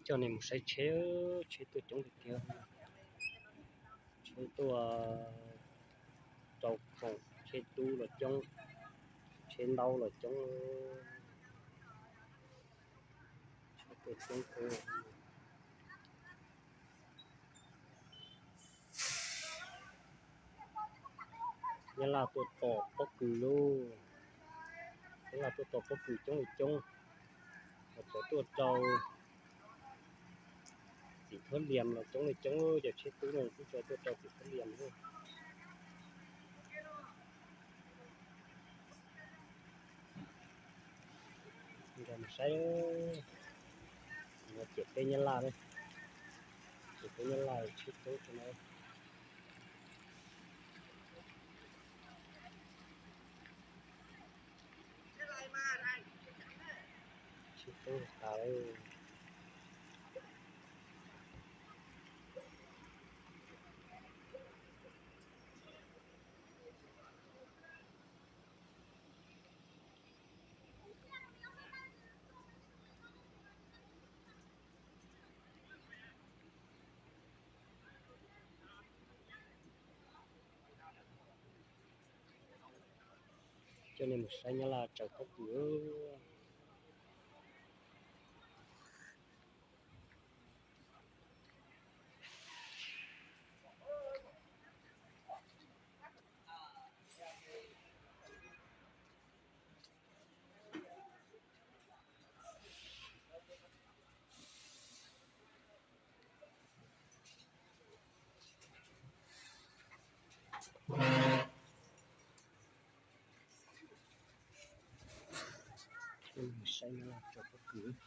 Coj nej mus saib tsheb, tsheb tuaj coob tiag tiag. Tsheb tuaj rau khoom, tsheb tub los coob, tsheb ntaub los coob, tsheb tuaj coob kawg. Nyab Laj tuaj tos pob kws lauj. Nyab Laj tuaj tos pob kws coob li coob. Cov tuaj rau Txiv Thuab Lias los coob li coob, cov tsheb tub no kuj tso tuaj rau Txiv Thuab Lias. Saib, ciam teb Nyab Laj, ciam teb Nyab Laj tsheb tub no. Tsheb tub tas. Coj nej mus saib Nyab Laj tsaws pob kws. Saib Nyab Laj tsaws pob kws.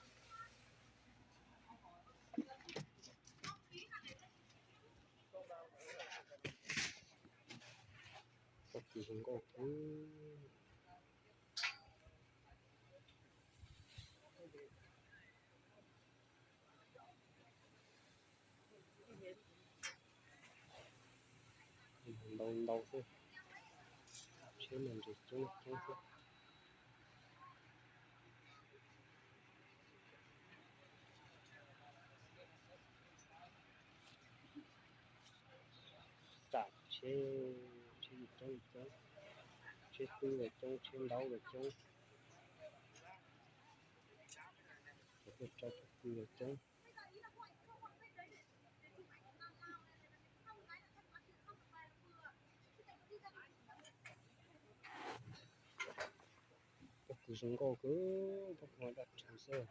Pob kws zoo nkauj kawg. Ntau ntau xwb, tsheb no nres coob coob xwb. Xam tsheb, tsheb coob coob, tsheb tub los coob, tsheb ntaub los coob, cov tuaj tsaws pob kws los coob. Pob kws zoo nkauj kawg, pob kws daj rhuv xwb.